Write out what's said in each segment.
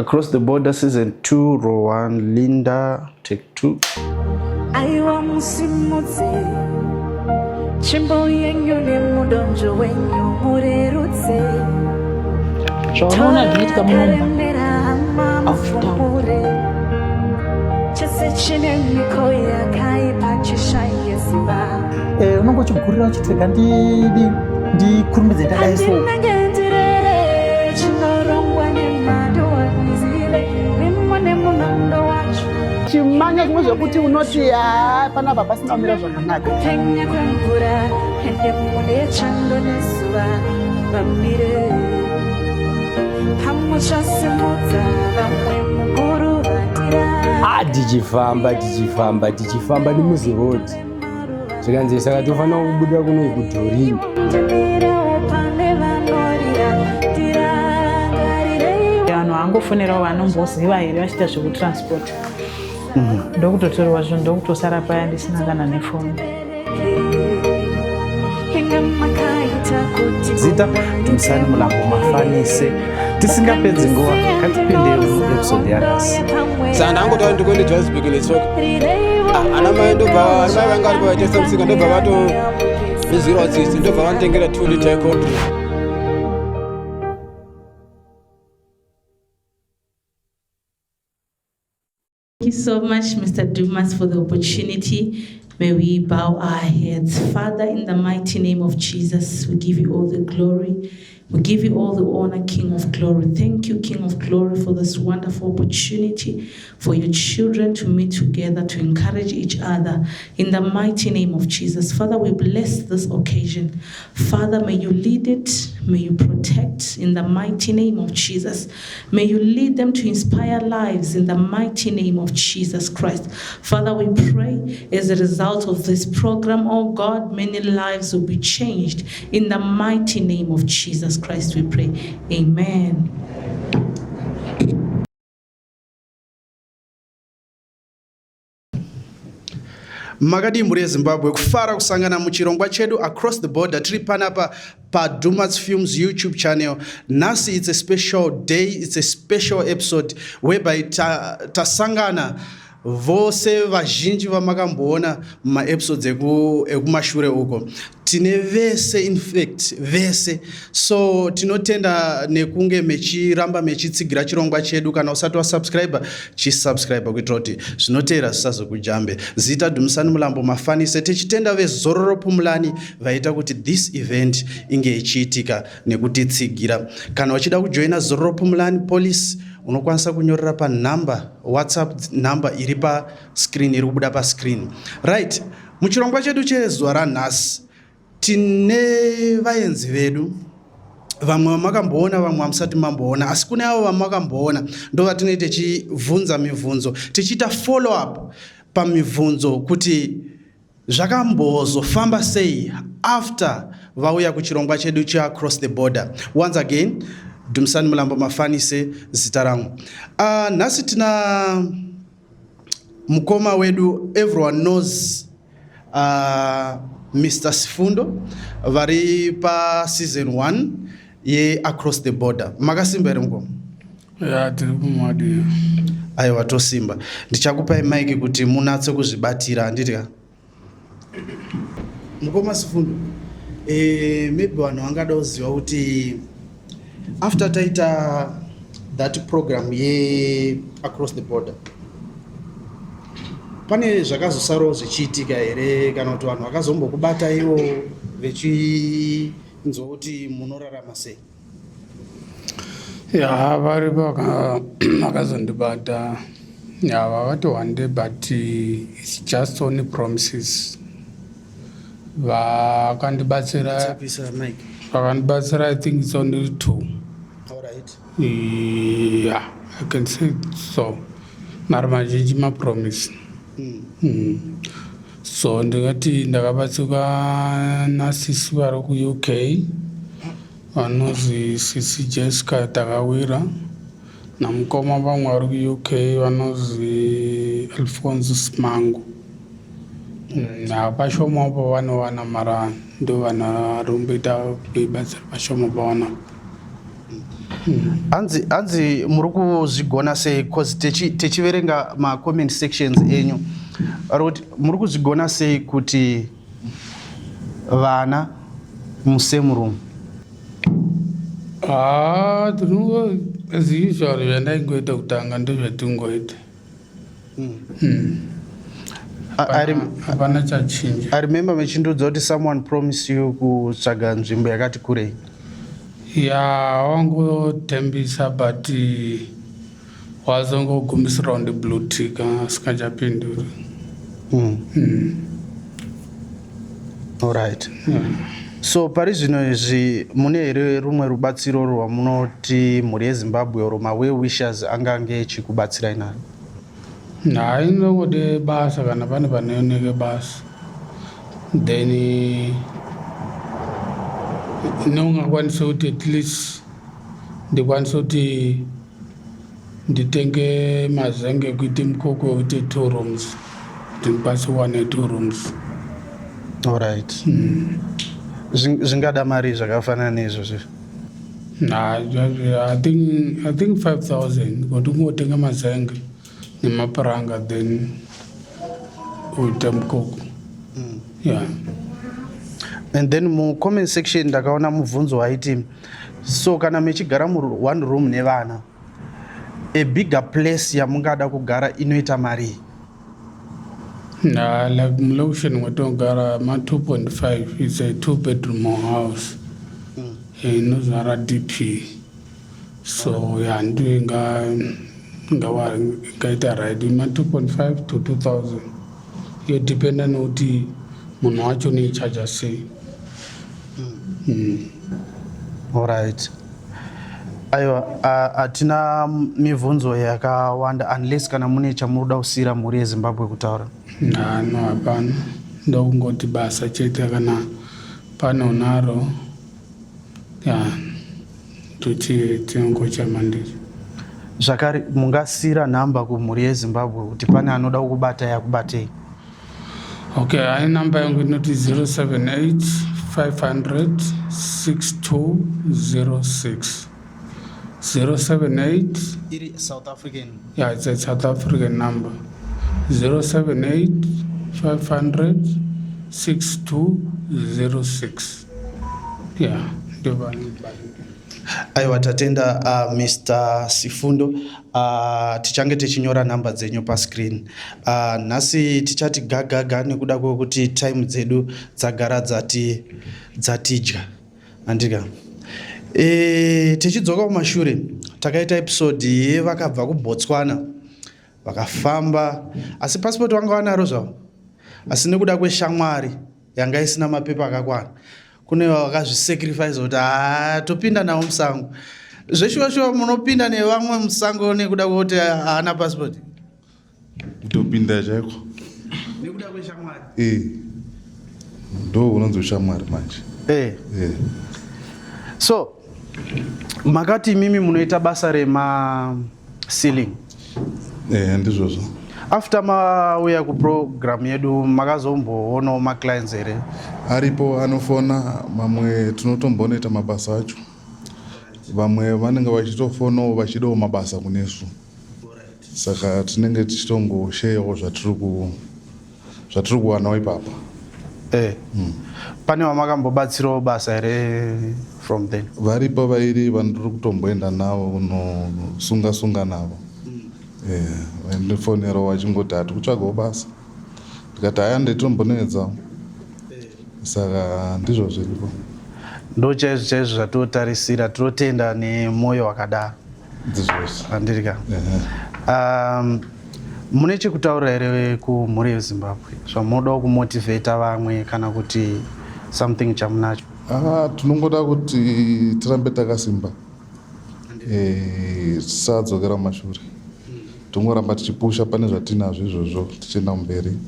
Across the Border Season 2 Row 1 Linda Take 2. Aiwa musimudze tsvimbo yenyu nemudonzvo wenyu murerutse. Zvaunoona zvinoitika muno Takaremera hama Aufutaura. mufumure chese chine mhiko yakaipa chishaye simba. Unonge uchigurira uchiti rega ndidi ndikurumbidze ndadai so. Handinenge ndirere chinorongwa nemhando handizive mimo nemunondo wacho. Chimanya zvimwe zvekuti unoti haa, panapa pasina kumira zvakanaka. Kupenya kwemvura ende mune chando nezuva vamire pamuchasimudza vamwe mukuruvatira. Ah, tichifamba tichifamba tichifamba nemuziroad, zvikanzi saka tofanira kubuda kuno kudhorini. Ndimirewo pane vanorira, tirangarirei. Vanhu vangofonerawo vanomboziva here vachiita zvekutransport, ndokutotorwa zvinhu, ndokutosara paya ndisina kana nefoni. Inga makaita kuti Zita Dumisani Mulambo Mafanise. Tisingapedzi nguva, ngatipinde muepisode yanhasi. Saka ndangotaura ndikuende Johannesburg netsoka. Ana mai ndobva, ana mai vanga varipo vaitengesa musika, ndobva vatondizwirawo tsitsi, ndobva vanditengera 2 liter yecold drink. Thank you so much, Mr. Dumas, for the opportunity. May we bow our heads. Father, in the mighty name of Jesus, we give you all the glory. We give you all the honor, King of glory. Thank you, King of glory, for this wonderful opportunity for your children to meet together, to encourage each other. In the mighty name of Jesus. Father, we bless this occasion. Father, may you lead it, may you protect in the mighty name of Jesus. May you lead them to inspire lives in the mighty name of Jesus Christ. Father, we pray as a result of this program, oh God, many lives will be changed. In the mighty name of Jesus Christ, we pray. Amen. Makadii mhuri yeZimbabwe? Kufara kusangana muchirongwa chedu Across the Border. Tiri panapa paDumas Films YouTube channel. Nhasi it's a special day, it's a special episode whereby tasangana vose vazhinji vamakamboona mumaepisodes ekumashure uko. Tine vese, in fact vese. So tinotenda nekunge mechiramba mechitsigira chirongwa chedu. Kana usati wasubscribe, chisubscribe kuitira kuti zvinoteera zvisazokujambe. Zita Dumisani Mulambo Mafanise. Tichitenda veZororo Pumulani vaita kuti this event inge ichiitika nekutitsigira. Kana uchida kujoina Zororo Pumulani Police, unokwanisa kunyorera panhamba, WhatsApp number iri pascreen, iri kubuda pascreen. Right, muchirongwa chedu chezuva ranhasi tine vaenzi vedu, vamwe vamakamboona, vamwe vamusati mamboona. Asi kune avo vamakamboona ndo vatinenge tichibvunza mibvunzo, tichiita follow up pamibvunzo kuti zvakambozofamba sei after vauya kuchirongwa chedu cheAcross the Border. Once again, Dumisani Mulambo Mafanise zita rangu. Nhasi tina mukoma wedu, everyone knows Mr Sifundo, vari paseason 1 yeAcross the Border. Makasimba here, mukoma? Ya, tiri kumwadi. Aiwa, tosimba. Ndichakupai mic kuti munatse kuzvibatira, handiti ka? Mukoma Sifundo, maybe vanhu vangada kuziva kuti after taita that program yeAcross the Border, pane zvakazosarawo zvichiitika here, kana kuti vanhu vakazombokubata ivo vechinzwa kuti munorarama sei? Ya, varipo vakazondibata. Ya, vakati one day, but it's just only promises. Vakandibatsira Kuisa mic. Vakandibatsira, I think it's only two. All right. Yeah, I can say so. Mari mazhinji mapromise. So ndingati ndakabatsirwa nasisi vari kuUK, vanozi Sisi Jessica Takawira, namukoma vamwe vari kuUK vanozi Alfonso Simango. Pashoma pavanowana mara ndo vanhu vari kumboita kuibatsira pashoma pavanapo. Hanzi hanzi muri kuzvigona sei, cause tichiverenga macomment sections enyu ari kuti muri kuzvigona sei kuti vana musame room? Ah, tinongo as usual, zvandaingoita kutanga ndozvatingoita. Hapana chachinja. I remember mechindiudza kuti someone promise you kutsvaga nzvimbo yakati kurei. Ya, wangotembisa, but wazongogumisirawo ndi blue tick, asingachapinduri. Alright, so pari zvino izvi mune here rumwe rubatsiro rwamunoti mhuri yeZimbabwe or mawell wishers angange echikubatsirai naro? Hayi, inongode basa. Kana pane panooneke basa, then neungakwanisa kuti at least ndikwanise kuti nditenge mazenge ekuite mukoko wekuite two rooms, kuti ndikwanise kuwana two rooms. Alright. Zvingada mari zvakafanana neizvozvo? Nah, I think 5000 kuti kungotenga mazenge nemapuranga, then uite mukoko, yeah. And then mucomment section ndakaona mubvunzo waiti, so kana muchigara mu one room nevana, a bigger place yamungada kugara inoita marii? Nah, like mulokishini mwetogara ma 2.5 is a two bedroom house inozara DP, so ya, ndiyo ingawa ingaita right, ma 2.5 to 2000, yodependa nekuti munhu wacho unoichaja sei. Alright, aiwa, hatina mibvunzo yakawanda, unless kana mune chamunoda kusiyira mhuri yeZimbabwe kutaura. Nah, no, hapana, ndokungoti basa chete kana pane unaro, ya, toti tinongochama ndizvo. Zvakare, mungasiyira nhamba kumhuri yeZimbabwe kuti pane anoda kukubata yakubatei? Okay, hai, namba yangu inoti 078 500 6206, 078. Iri South African? Yeah, it's a South African number, 078 500 6206, yeah, ndio. Aiwa, tatenda, Mr Sifundo. Tichange tichinyora nhamba dzenyu pascreen. Nhasi tichati gagaga nekuda kwekuti time dzedu dzagara dzati dzatidya, andika tichidzoka kumashure takaita episode yevakabva kuBotswana vakafamba, asi pasipoti vanga vanaro zvavo, asi nekuda kweshamwari yanga isina mapepa akakwana, kune vakazvisacrifice kuti haa, topinda navo musango. Zveshuwa shuwa munopinda nevamwe musango nekuda kwekuti haana pasipoti? Kutopinda chaiko. Nekuda kweshamwari? E, ndo unonzi ushamwari manje. E. So makati imimi munoita basa rema ceiling? E, ndizvozvo. After mauya kuprogram yedu, makazomboonawo maclients here? Aripo anofona, mamwe tinotombonoita mabasa acho. Vamwe vanenge vachitofonawo vachidawo mabasa kunesu, saka tinenge tichitongosheyawo zvatiri kuwanawo ipapa. Pane vamakambobatsirawo basa here from then? Varipo vairi vandiri kutomboenda navo kunosunga sunga navo. Vaindifonerawo vachingoti hati kutsvagawo basa, ndikati haya, nditombonetsawo. Saka ndizvo zviripo. Ndo chaizvo chaizvo zvatotarisira. Tinotenda nemwoyo wakadaro. Ndizvozvo. Andirika mune chekutaura here kumhuri yeZimbabwe zvamunodawo kumotivheta vamwe, kana kuti something chamunacho? Ah, tinongoda kuti tirambe takasimba, tisadzokera mumashure, tongoramba tichipusha pane zvatinazvo izvozvo, tichienda kumberi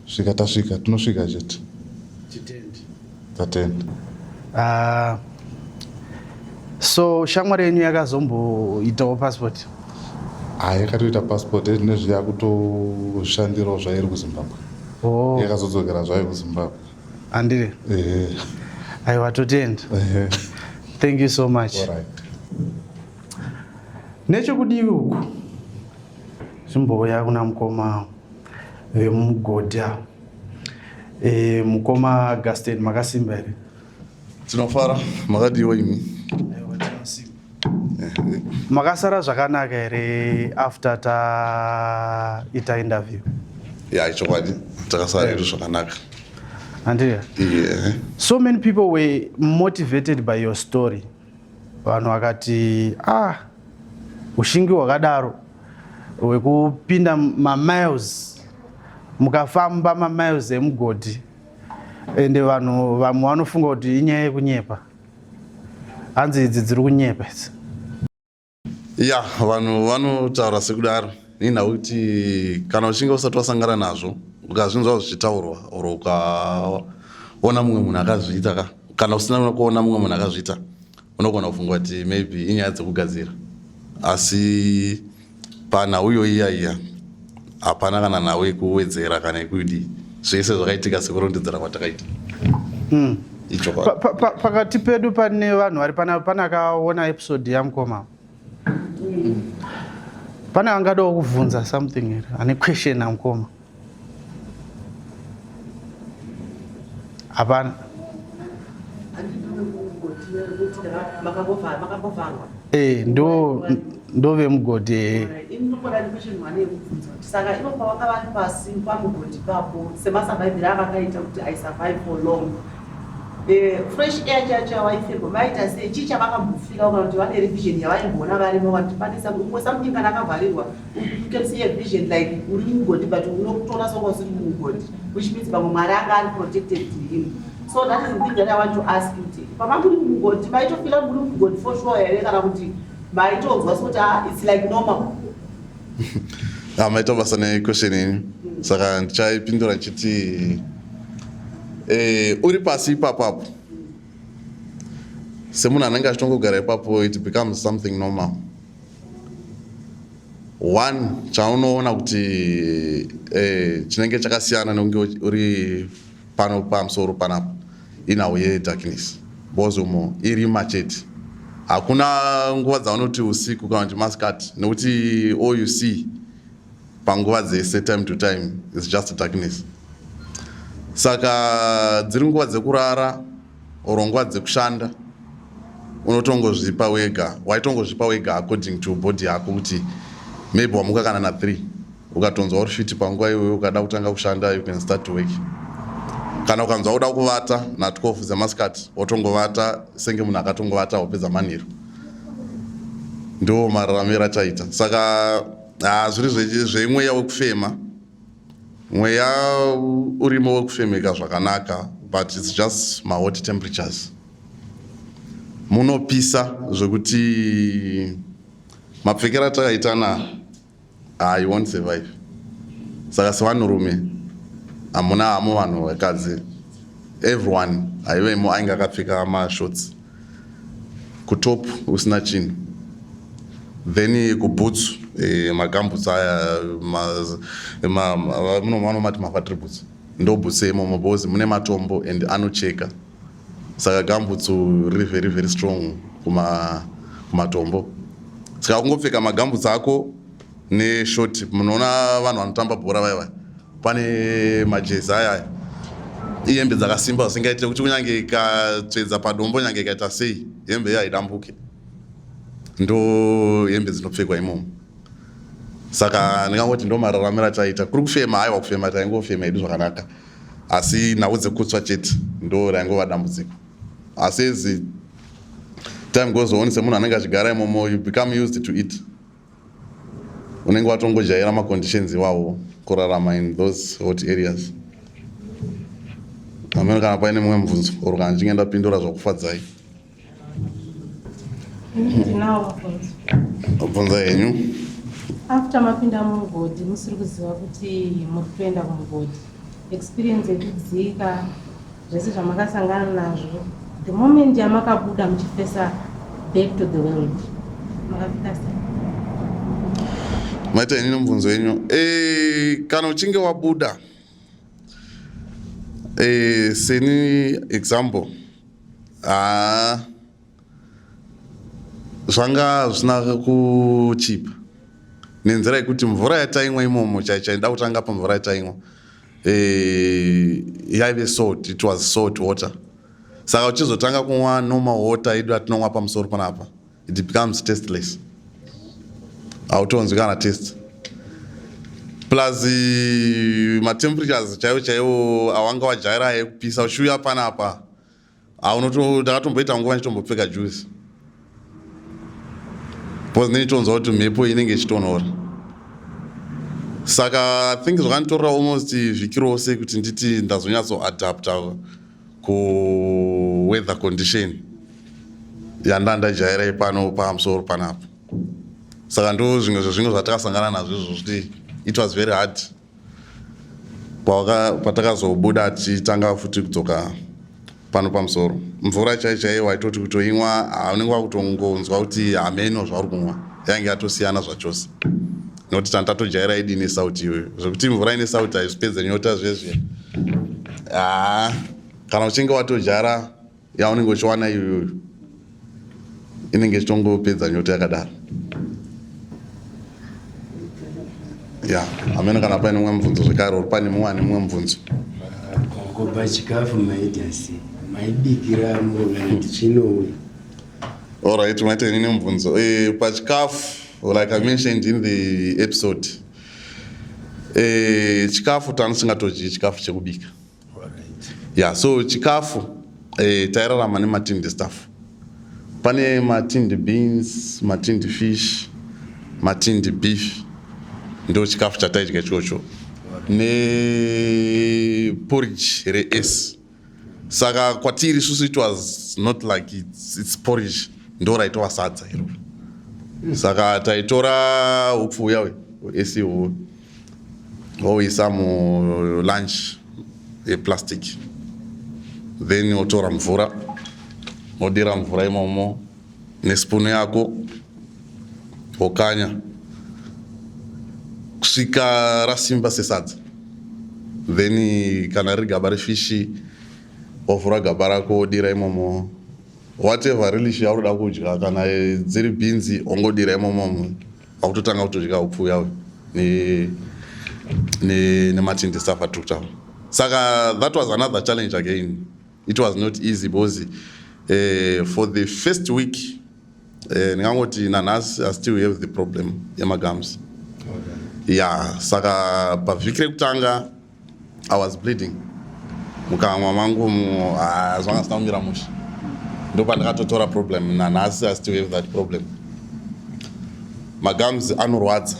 svika tasvika, tinosvika chete. Tatenda. So shamwari yenyu yakazomboitawo passport? Hai, yakatoita passport nezvi, yakutoshandirawo zvairi kuZimbabwe. Oh. Yakazodzokera zvayo kuZimbabwe. Andiri. Ehe. Aiwa, totenda. Ehe. Thank you so much. Alright. Nechekudivi uku zvimbouya kuna mukoma vemumugodhi ava. E, mukoma Gaston makasimba here? Tinofara, makadiwa imi? Makasara zvakanaka here after taita interview? Ya, ichokwadi, takasara hedu zvakanaka. Andrea. Yeah. So many people were motivated by your story. Vanhu vakati ah, ushingi hwakadaro hwekupinda mamiles, mukafamba mamiles emugodhi, ende vanhu vamwe vanofunga kuti inyaya yekunyepa, hanzi idzi dziri kunyepa idzi. Ya, vanhu vanotaura sekudaro nenhau kuti kana uchinge usati wasangana nazvo, ukazvinzwa zvichitaurwa or ukaona mumwe munhu akazviita ka, kana usina kuona mumwe munhu akazviita, unogona kufunga kuti maybe inyaya dzekugadzira. Asi panhau iyoyi iya iya hapana kana nhau yekuwedzera kana yekudii, zvese zvakaitika sekurondedzera kwatakaita. Ichokwadi. Pakati pedu pane vanhu vari pana pane akaona episode yamukoma, pane angadawo kubvunza something here, ane question amukoma? Hapana. Makambovharwa? Eh, ndo vemugodhi, eh. Inongoda question one yekubvunza kuti saka ivo pavanga vari pasi pamugodhi papo, semasurviviro avakaita kuti aisurvive for long, fresh air chacho yavaifemba vaita sei? Chii chavakambofila, kana kuti vane revision yavaimboona varimo, kana kuti pane umwe something kana akavharirwa, you can see a vision like uri mumugodhi but unokutoona songa usiri mumugodhi, which means pamwe Mwari anga ari protected him. So that is the thing that I want to ask you, kuti pama muri mumugodhi maitofila muri mumugodhi for sure here, kana kuti maitonzwa sekuti ah, it's like normal? Ah, maita basa nequestion yenyu. Saka ndichaipindura ndichiti uri pasi ipapapo, semunhu anenge achitongogara ipapo, it becomes something normal. One chaunoona kuti chinenge chakasiyana nekunge uri pano pamusoro panapa inhau yedarkness, because umo irima chete, hakuna nguva dzaunoti usiku kana kuti masikati, nekuti all you see panguva dzese, time to time, is just darkness. Saka dziri nguva dzekurara or nguva dzekushanda, unotongozvipa wega, waitongozvipa wega according to body yako, kuti maybe wamuka kana na3, ukatonzwa uri fit panguva iyoyo, ukada kutanga kushanda, you can start to work. Kana ukanzwa uda kuvata na12 dzemasikati, wotongovata senge munhu akatongovata hope dzamanheru. Ndo mararamiro achaita. Saka ha, zviri zvemweya wekufema, mweya urimo wekufemeka zvakanaka, but it's just mahot temperatures, munopisa zvekuti mapfekero atakaitana, ah, you won't survive. Saka sevanhurume hamuna hamo, vanhu vakadzi, everyone aivemo ainge akapfeka mashorts kutop, usina chinhu, then kubhutsu magumboots aya, vanomati mafactory boots, ndo bhutsu imomo, because mune matombo and anocheka. Saka gambutsu riri very very strong kumatombo. Saka kungopfeka magambutsu ako neshort. Munoona vanhu vanotamba bhora vaya vaya, pane majezi aya aya, ihembe dzakasimba zvisingaite kuti kunyange ikatsvedza padombo, nyange ikaita sei, hembe iyo haidambuke. Ndo hembe dzinopfekwa imomo. Saka ndingangoti ndo mararamiro ataita. Kuri kufema, aiwa, kufema taingofema hedu zvakanaka, asi nhau dzekutsva chete ndo raingova dambudziko. Asi as time goes on, semunhu anenge achigara imomo, you become used to it, unenge watongojaira maconditions iwawo kurarama in those hot areas. Amene kana paine mumwe mubvunzo or kana ndichinge ndapindura zvakufadzai. Ndinawo mubvunzo. Bvunza henyu. After mapinda mumugodhi, musiri kuziva kuti muri kutoenda kumugodhi, experience yekudzika, zvese zvamakasangana nazvo, the moment yamakabuda muchifesa back to the world, makafika sei? Maita henyu nemubvunzo wenyu. Kana uchinge wabuda, seni example, haa, Zvanga zvisina kuchipa nenzira yekuti mvura yataimwa imomo chaichaida kutanga pamvura yataimwa yaive salt. It was salt water. Saka uchizotanga kumwa normal water yedu yatinomwa pamusoro panapa, it becomes tasteless, hautonzwi kana taste. Plus matemperatures chaiwo chaiwo awanga wajaira ekupisa, uchiuya panapa ndakatomboita nguva ndichitombopfeka juzi because ndinitonzwa kuti mhepo inenge ichitonhora. Saka I think zvakanditorera almost vhiki rose kuti nditi ndazonyatsoadapta kuweather condition yanda ndajaira ipano pamusoro panapa. Saka ndo zvimwe zvezvimwe zvatakasangana nazvo izvo, kuti it was very hard patakazobuda tichitanga futi kudzoka pano pamusoro. Mvura chai chaiyo waitoti kutoimwa unenge wakutongonzwa kuti hameno zvauri kumwa, yainge yatosiyana zvachose, nokuti tanga tatojaira idi nesauti iyoyo, zvekuti mvura ine sauti haizvipedze nyota zvezve. Haa, kana uchinge watodyara yaunenge uchiwana iyoyo, inenge ichitongopedza nyota yakadaro. Ya, hameno kana paine mumwe mubvunzo zvekare uri pane mumwe ane mumwe mubvunzo. Ko pachikafu maita sei? Maibikiramo kana tichinouya? Alright, maita inini mubvunzo. Pachikafu, like I mentioned in the episode, chikafu tanosingatodyi chikafu chekubika. Ya, so chikafu tairarama nematinned stuff. Pane matinned beans, matinned fish, matinned beef, ndo chikafu chataidya ichocho neporridge reS. Saka kwatiri isusu it was not like it's porridge, ndo raitova sadza iro. Saka taitora upfu uya esi wouisa mulunch yeplastic, then wotora mvura, wodira mvura imomo nesipunu yako, wokanya kusvika rasimba sesadza. Then kana riri gaba refishi, wovhura gaba rako, wodira imomo whatever relish yauri kuda kudya. Kana dziri bhinzi, wongodira imomo, wakutotanga kutodya upfu uya nematinned stuff atiri kutaura. Saka that was another challenge again. It was not easy because for the first week, ndingangoti nanhasi I still have the problem yemagums. Ya, saka pavhiki rekutanga I was bleeding mukanwa mangu, zvanga zvisina kumira mushe. Ndopandakatotora problem. Nanhasi I still have that problem. Magums anorwadza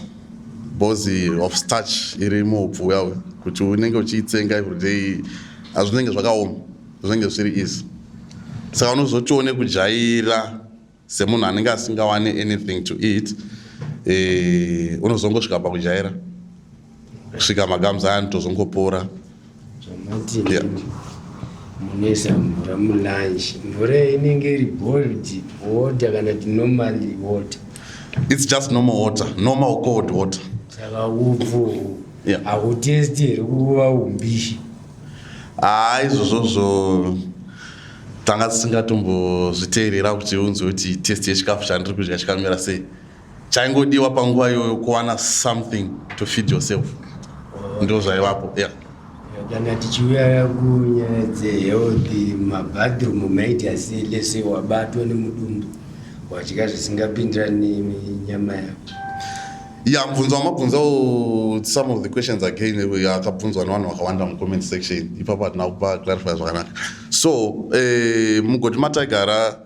because of starch iri muupfu uya, kuti unenge uchiitsenga everyday, hazvinenge zvakaoma, zvinenge zvisiri easy. Saka unozotione kujaira semunhu anenge asingawane anything to eat, unozongosvika pakujaira kusvika magums aya anotozongopora. Zvamati munoisa mvura mulunch, mvura inenge iri boiled water kana kuti normal water? It's just normal water, normal cold water. Saka upfu hautesti here kuva umbishi? Haa, izvozvozvo tanga tisingatombozviteerera kuti unzwe kuti taste yechikafu chandiri kudya chikamira sei. Chaingodiwa panguva iyoyo kuwana something to feed yourself, ndo zvaivapo, yeah. Kana tichiuya kunyaya dzehealth, mabathroom maita sei? Lese wabatwa nemudumbu, wadya zvisingapindirani nenyama yako. Ya, mubvunzo wamabvunzawo, some of the questions again akabvunzwa nevanhu vakawanda mucomment section ipapo, hatina kupa clarify zvakanaka. So mugoti mataigara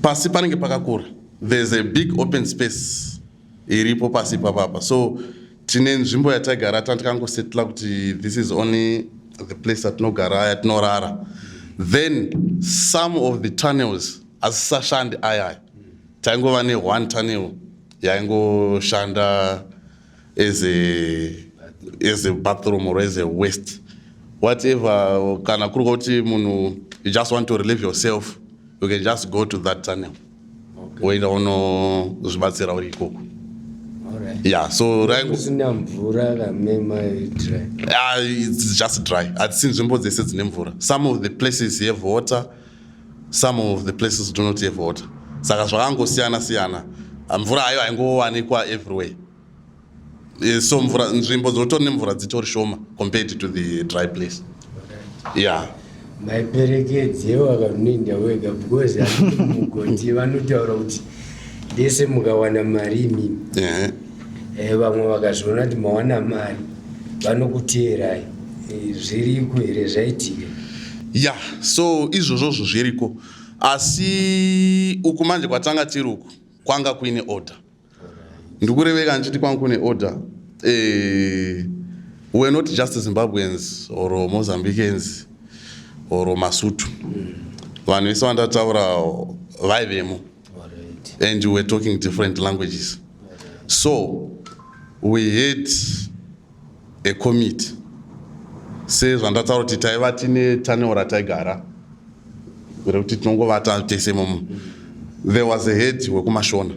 pasi panenge pakakura. There's a big open space iripo pasi ipapapa. So tine nzvimbo yataigara tandikangosetla kuti this is only the place yatinogara, yatinorara. Then some of the tunnels asisashandi ayaya, taingova neone tunnel yaingoshanda as a bathroom or as a waste, whatever. Kana kuri kuti munhu you just want to relieve yourself, you can just go to that tunnel, woenda unozvibatsira uri ikoko. Yeah, so Kusina mvura kamema dry? Ah, it's just dry. Hatisi nzvimbo dzese dzine mvura. Some of the places have water, some of the places do not have water. Saka zvakangosiyana siyana. Mvura hayo haingowanikwa everywhere. So mvura, nzvimbo dzotori nemvura dzitori shoma compared to the dry place. Yeah. Maiperekedzewa kamunoenda wega because handiti mugoti vanotaura kuti ndese mukawana mari imimi. Vamwe vakazviona kuti mawana mari vanokuteerai. Zviriko here zvaitika? Yeah, so izvozvozvo zviriko, asi uku manje kwatanga tiri uku kwanga kuine order. Ndikureveka ndichiti kwanga kune order. We were not just Zimbabweans or Mozambicans or Masutu. Vanhu vese vandataura vaivemo and we were talking different languages, so we had a committee. Sezvandataura kuti taiva tine tunnel rataigara rekuti tinongovata tese imomo. There was a head wekuMashona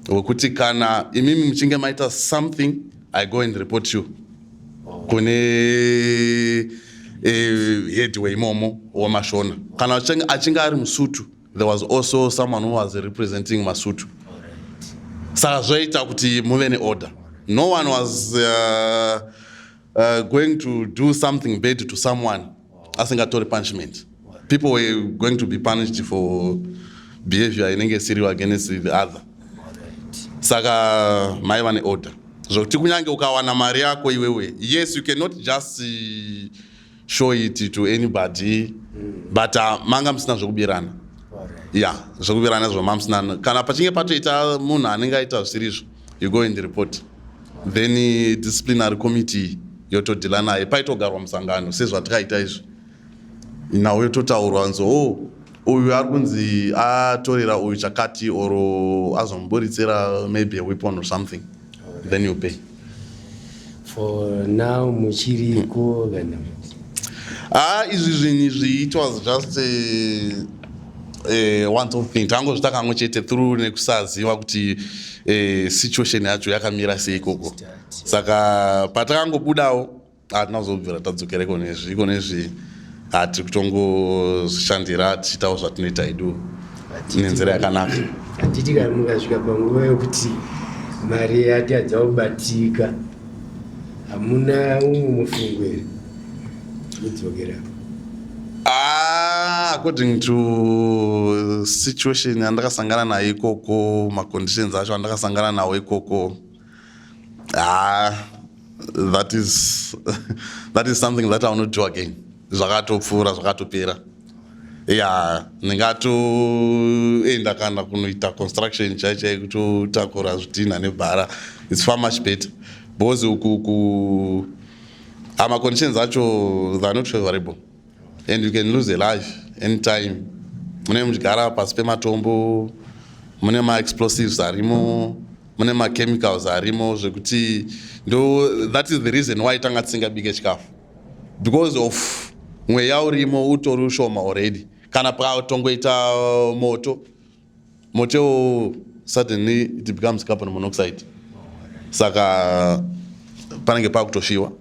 wekuti kana imimi muchinge maita something, I go and report you kune head weimomo wemashona. Kana achinge ari Musutu, there was also someone who was representing Masutu. Saka zvoita kuti muve neorder. No one was going to do something bad to someone asingatori punishment. People were going to be punished for behavior inenge isiriyo against the other. Saka maiva neorder zvokuti kunyange ukawana mari yako iwewe, yes, you cannot just show it to anybody, but manga musina zvekubirana. Ya, zvekubirana zvo mamusina. Kana pachinge patoita munhu anenge aita zvisirizvo, you go and report, then disciplinary committee yotodhila naye. Paitogarwa musangano sezvatikaita izvi, nhau yototaurwa nzi, "Oh, uyu ari kunzi atorera uyu chakati or azomuburitsira maybe a weapon or something," then you pay. For now muchiriko kana kuti? Ah, izvi zvinhu izvi, it was just a one off thing. Tangozvita kamwe chete through nekusaziva kuti situation yacho yakamira sei ikoko. Saka patakangobudawo hatina kuzobvira tadzokera iko nezvi. Iko nezvi hatiri kutongozvishandira, tichiitawo zvatinoita idu nenzira yakanaka. Handiti kana mukasvika panguva yokuti mari yatadza kubatika, hamuna umwe mufungo here kudzokera? Ah, according to situation yandakasangana nayo ikoko, maconditions acho andakasangana nawo ikoko, ah, that is something that I will not do again. Zvakatopfuura, zvakatopera. Ya, ndingatoenda kana kunoita construction chai chai, kutotakura zvidhinha nebhara. It's far much better because uku ku maconditions acho, they are not favorable and you can lose a life anytime. Mune muchigara pasi pematombo, mune maexplosives arimo, mune machemicals arimo, zvekuti ndo that is the reason why tanga tisingabike chikafu, because of mweya urimo utori ushoma already. Kana pakatongoita moto, moto suddenly it becomes carbon monoxide, saka panenge pakutofiwa.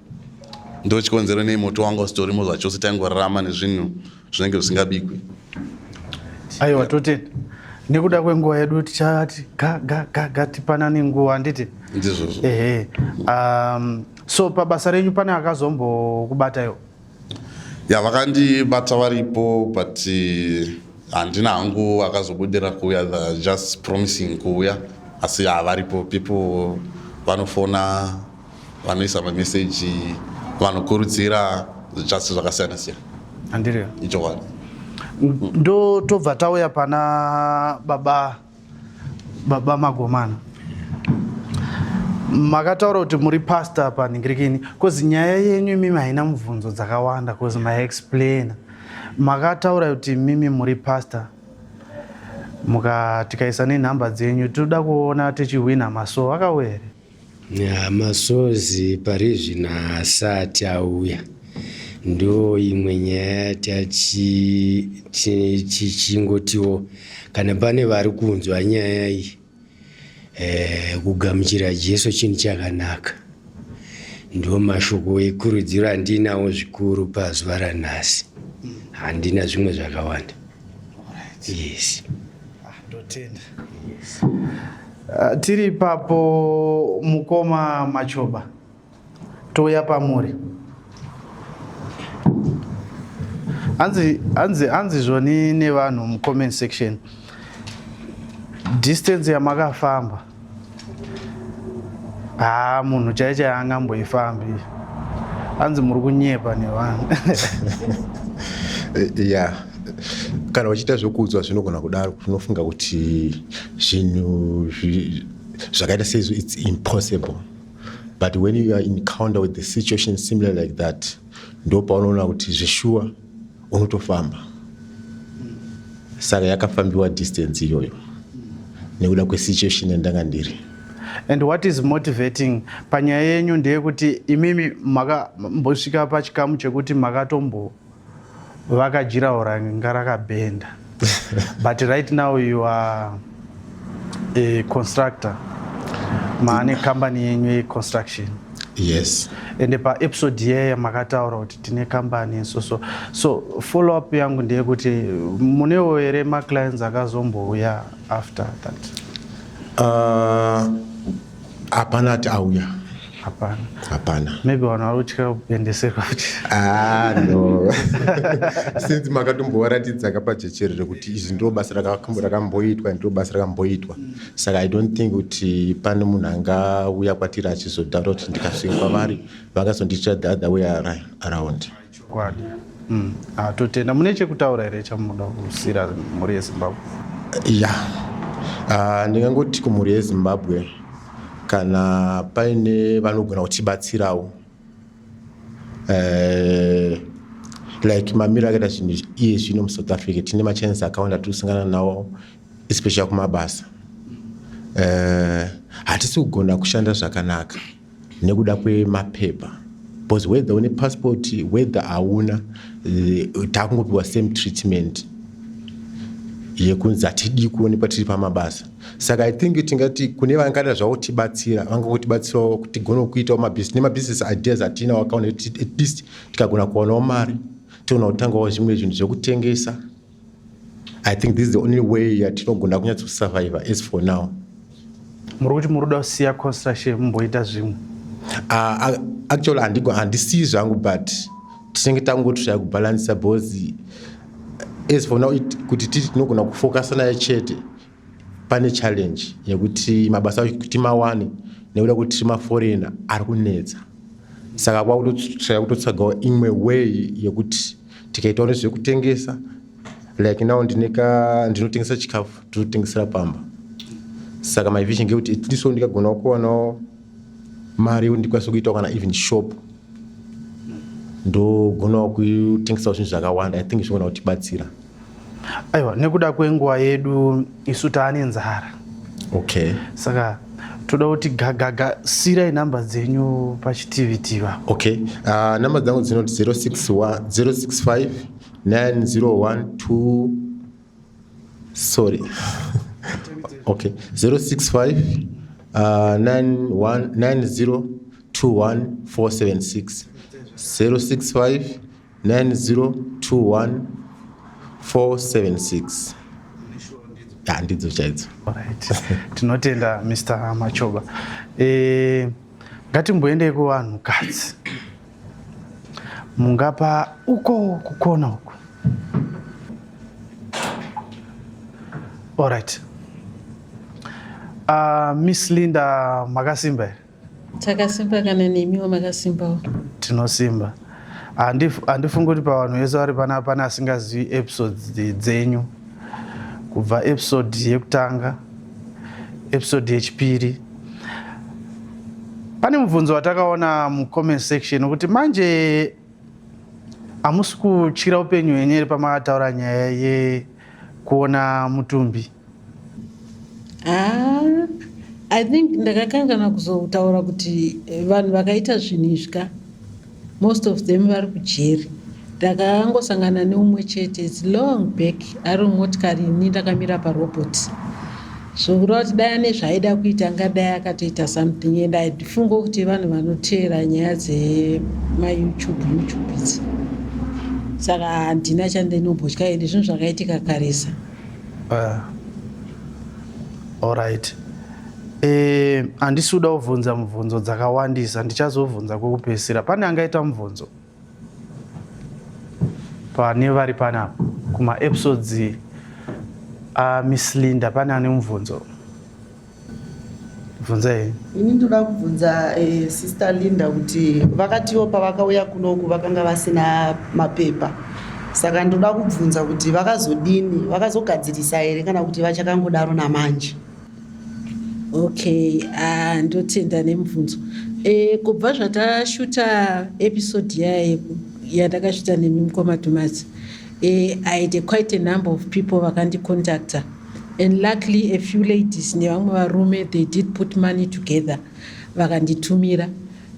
Ndo chikonzero nei moto wanga usitorimo zvachose. Taingorarama nezvinhu zvinenge zvisingabikwi. Aiwa, totenda. Nekuda kwenguva yedu tichati ga ga ga ga, tipanane nguva, handiti? Ndizvozvo. Ehe. So pabasa renyu pane akazombokubataiwo? Ya, vakandibata varipo, but handina hangu akazobudira kuuya. The just promising kuuya, asi havaripo. People vanofona, vanoisa mameseji, vanokurudzira, just zvakasiyana siyana. Handiriyo? Ichokwadi. Ndo tobva tauya pana baba Magomana. Makataura kuti muri pastor panhingirikini, cause nyaya yenyu imimi haina mubvunzo dzakawanda, cause maexplaina. Makataura kuti mimi muri pastor, tikaisa nenhamba dzenyu, toda kuona tichihwina maso akauya here? Ya, masozi pari zvino haasati auya. Ndo imwe nyaya tichingotiwo kana pane vari kunzwa nyaya iyi, kugamuchira Jesu chinhu chakanaka. Ndo mashoko ekurudziro andinawo zvikuru pazuva ranhasi. Handina zvimwe zvakawanda, yes. Totenda. Tiri ipapo mukoma Machoba. Touya pamuri. Hanzi hanzi hanzi zvoni nevanhu mucomment section. Distance yamakafamba. Haa munhu chaiye chaiye angamboifambi. Hanzi muri kunyepa nevanhu. Ya, kana uchiita zvekuudzwa zvinogona kudaro, unofunga kuti zvinhu zvakaita seizvo it's impossible, but when you are encounter with the situation similar like that, ndo paunoona kuti zveshuwa unotofamba. Saka yakafambiwa distance iyoyo nekuda kwesituation yandanga ndiri. And what is motivating panyaya yenyu ndeyekuti imimi makambosvika pachikamu chekuti makatombo vakajirawo ranga rakabhenda, but right now you are a constructor, maane company yenyu yeconstruction. Yes. Ende paepisode iyaya makataura kuti tine company, so follow up yangu ndeyekuti munewo here maclients akazombouya after that? Hapana ati auya. Hapana? Hapana. Maybe vanhu vari kutya kuendeserwa kuti Ah, no, since makatombovaratidza kapajecherere kuti izvi ndo basa rakamboitwa, ndo basa rakamboitwa, saka I don't think kuti pane munhu angauya kwatiri achizotaura kuti ndikasvika kwavari vangazondiitira the other way around. Chokwadi. Ah, totenda. Mune chekutaura here chamunoda kusiyira mhuri yeZimbabwe? Ya, ndingangoti kumhuri yeZimbabwe, kana paine vanogona kutibatsirawo, like mamiro akaita zvinhu iye zvino muSouth Africa, tine machances akawanda tiri kusangana nawo, especially kumabasa. Hatisi kugona kushanda zvakanaka nekuda kwemapepa, because whether une passport, whether hauna, takungopiwa same treatment yekunzi hatidi kuonekwa tiri pamabasa. Saka I think tingati kune vangada zvavo kutibatsira, vangangotibatsirawo kuti tigone kuitawo mabhizinesi nemabusiness ideas atinawo akaona kuti at least tikagona kuwanawo mari, togona kutangawo zvimwe zvinhu zvekutengesa. I think this is the only way yatinogona kunyatsosurvive as for now. Muri kuti muri kuda kusiya construction, mumboita zvimwe? Actually handisiyi zvangu, but tinenge tangotraya kubhalansisa, because as for now kuti titi tinogona kufocusa naye chete, pane challenge yekuti mabasa acho kuti mawane nekuda kuti tiri maforeigner ari kunetsa. Saka kwakutotraya kutotsvagawo imwe way yekuti tikaitawo nezvekutengesa. Like now ndineka ndinotengesa chikafu, tinotengesera pamba. Saka my vision ngekuti at least ndikagonawo kuwanawo mari yekuti ndikwanise kuitawo kana even shop, ndogonawo kutengesawo zvinhu zvakawanda, I think zvinogona kutibatsira. Aiwa, nekuda kwenguva yedu, isu taane nzara. Okay. Saka toda kuti gagaga sirai nhamba dzenyu pachitivhitivha. Okay, namba dzangu dzinoti 061 065 901 2, sorry, okay, 065 91 90 21 476, 065 90 21 476. Ya, ndidzo chaidzo. Alright. Tinotenda, Mr Machoba. Ngatimboendei kuvanhukadzi, mungapa uko kukona uko. Alright. Miss Linda, makasimba here? Takasimba, kana nemiwo makasimbawo? Tinosimba. Handifungi kuti pavanhu vese vari pana pane asingazivi episodes dzenyu, kubva episode yekutanga, episode yechipiri. Pane mubvunzo watakaona mucomment section wekuti manje hamusi kutyira upenyu hwenyu here pamakataura nyaya yekuona mutumbi? Ah, I think ndakakangana kuzotaura kuti vanhu vakaita zvinhu izvi ka, most of them vari kujeri. Ndakangosangana neumwe chete, it's long back, ari mumotikari, ini ndakamira parobot, zvokureva kuti dai ane zvaaida kuita angadai akatoita something. And handifunge kuti vanhu vanoteera nyaya dzemaYouTube, YouTube idzi, saka handina chandinombotya, ende zvinhu zvakaitika karesa. Alright. Eh, handisi kuda kubvunza mubvunzo dzakawandisa, ndichazobvunza kwekupedzisira. Pane angaita mubvunzo pane vari panapa kumaepisodes aMiss Linda, pane ane mubvunzo? Bvunza henyu. Ini ndoda kubvunza Sister Linda kuti vakatiwo pavakauya kunoku vakanga vasina mapepa, saka ndoda kubvunza kuti vakazodini, vakazogadzirisa here kana kuti vachakangodaro namanje? Okay, ndotenda nemubvunzo. Kubva zvatashuta episode yaya yandakashuta nemi mukoma Dumas, I had quite a number of people vakandicontacta, and luckily a few ladies nevamwe varume, they did put money together, vakanditumira,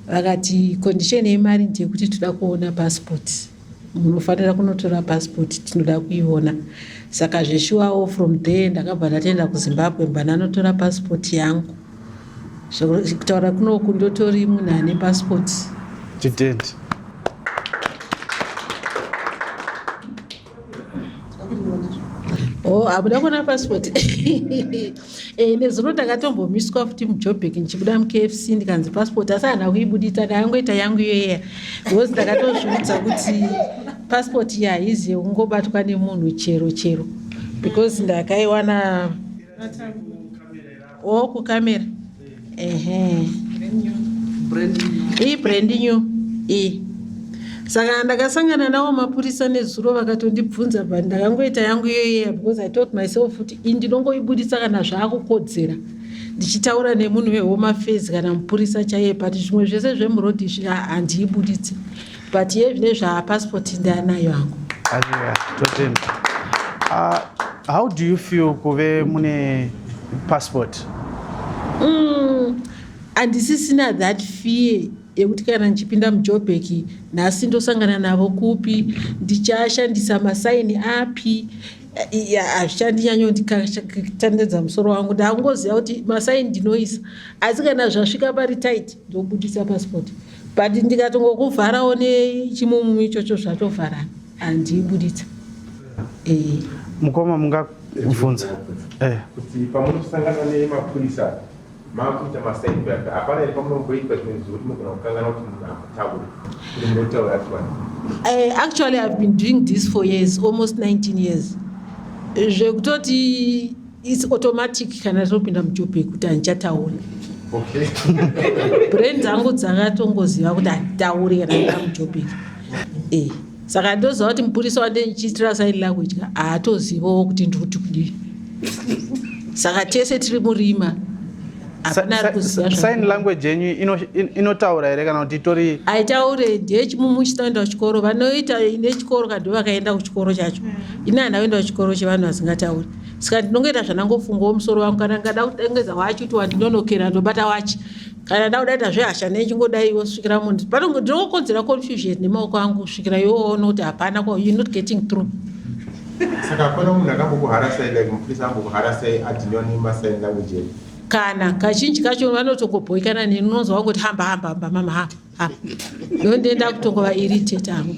vakati condition yemari ndeyekuti toda kuona passport, munofanira kunotora passport, tinoda kuiona. Saka zveshuwawo from there ndakabva ndatoenda kuZimbabwe, mba ndanotora passport yangu. Kutaura kunoku ndotori munhu ane passport. Titende. Oh, hamuda kuona passport? Nezuro ndakatombomiswa futi muJobek ndichibuda muKFC, ndikanzi passport, asi handina kuibudita, ndakangoita yangu iyoyeya because ndakatozviudza kuti passport iyi haizi yekungobatwa nemunhu chero chero, because ndakaiwana o kukamera. Ehe, iyi brand new iyi. Saka ndakasangana navo mapurisa nezuro, vakatondibvunza, but ndakangoita yangu iyoyeya because I told myself kuti iyi ndinongoibudisa kana zvaakukodzera, ndichitaura nemunhu weHome Affairs kana mupurisa chaiye, but zvimwe zvese zvemurodhi izvi handiibuditsi. But iye zvine zvapassport ndanayo hangu. Aiwa, totenda. How do you feel kuve mune passport? Handisisina that fear yekuti kana ndichipinda muJobek nhasi ndosangana navo kupi, ndichashandisa masaini api. Hazvichandinyanyonditandedza musoro wangu. Ndakungoziva kuti masaini ndinoisa, asi kana zvasvika pari tight ndobudisa passport, but ndikatongokuvharawo nechimumu ichocho zvatovharana, handiibuditsa. Mukoma, mungabvunza. Kuti pamunosangana nemapurisa maakuita masaini paya, hapana here pamunomboitwa zvimwe zvekuti munogona kukanganwa kuti munhu hamutauri, kuti munotaura actually? Actually I've been doing this for years, almost 19 years, zvekutoti it's automatic kana topinda muJobek kuti handichatauri. Brain dzangu dzakatongoziva kuti handitauri kana nda muJobek. Saka ndoziva kuti mupurisa wande ndichiitira sign language ka haatozivawo kuti ndiri kuti kudii, saka tese tiri murima, hapana ari kuziva. Sign language yenyu inotaura here kana kuti itori? Aitaure, ndeyechimumu chinoenda kuchikoro. Vanoita nechikoro ka ndo vakaenda kuchikoro chacho. Ini handina kuenda kuchikoro chevanhu vasingatauri, saka ndinongoita zvandangofungawo musoro wangu. Kana ndingada kutengeza wachi kuti wandinonokera, ndobata wachi. Kana ndakudaita zvehasha nechingodaiwo kusvikira munhu ndinokonzera confusion nemaoko angu kusvikira iwe waona kuti hapana, you're not getting through. Saka hapana munhu akambokuharasai, like mupurisa ambokuharasai adhiniwa nemasign language yenyu? Kana kazhinji kacho vanotongobhoikana neni, unonzwa wangoti hamba, hamba, hamba, mama, hamba, hamba, ndondienda kutongova irritate hangu.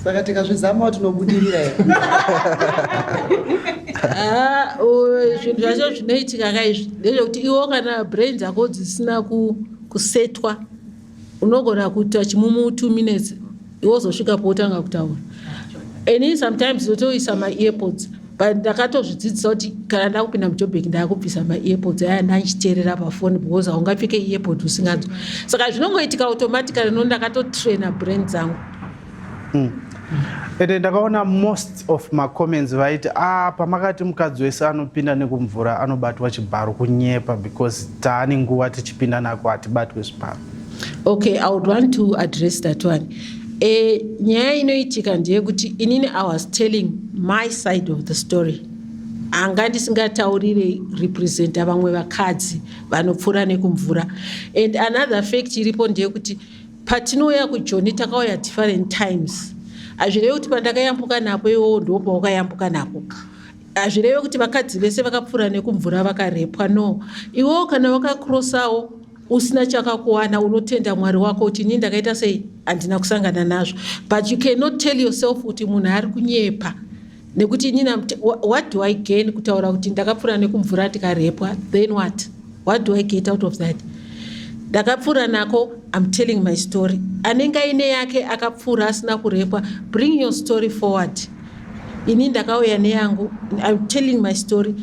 Saka tikazvizamawo tinobudirira here? Ah, zvinhu zvacho zvinoitika kaizvi ndezvekuti iwo kana brain dzako dzisina kusetwa unogona kuita chimumu 2 minutes, iwozosvika poutanga kutaura. Ini sometimes ndotoisa maearpods, but ndakatozvidzidzisa kuti kana ndakupinda muJobek ndakubvisa maearpods aya ndandichiteerera pafoni, because haungapfeke earpod usinganzwa. Saka zvinongoitika automatically, no, ndakatotraina brain dzangu. Ende ndakaona most of macomments vaiti, ah, pamakati mukadzi wese anopinda nekumvura anobatwa chibharo, kunyepa, because taane nguva tichipinda nako hatibatwe zvibharo. Okay, I would want to address that one. Nyaya inoitika ndeyekuti inini I was telling my side of the story, anga ndisingataurire representa vamwe vakadzi vanopfuura nekumvura. And another fact iripo ndeyekuti patinouya kuJoni takauya different times. Hazvirevi kuti pandakayambuka napo iwowo ndo paukayambuka napo. Hazvirevi kuti vakadzi vese vakapfuura nekumvura vakarepwa, no. Iwewo kana wakakrosawo usina chakakuwana, unotenda Mwari wako kuti ini ndakaita sei, handina kusangana nazvo. But you cannot tell yourself kuti munhu ari kunyepa. Nekuti inini what do I gain kutaura kuti ndakapfuura nekumvura ndikarepwa, then what? What do I get out of that? Ndakapfuura nako, I'm telling my story. Anenge aine yake akapfuura asina kurepwa, bring your story forward. Ini ndakauya neyangu, I'm telling my story.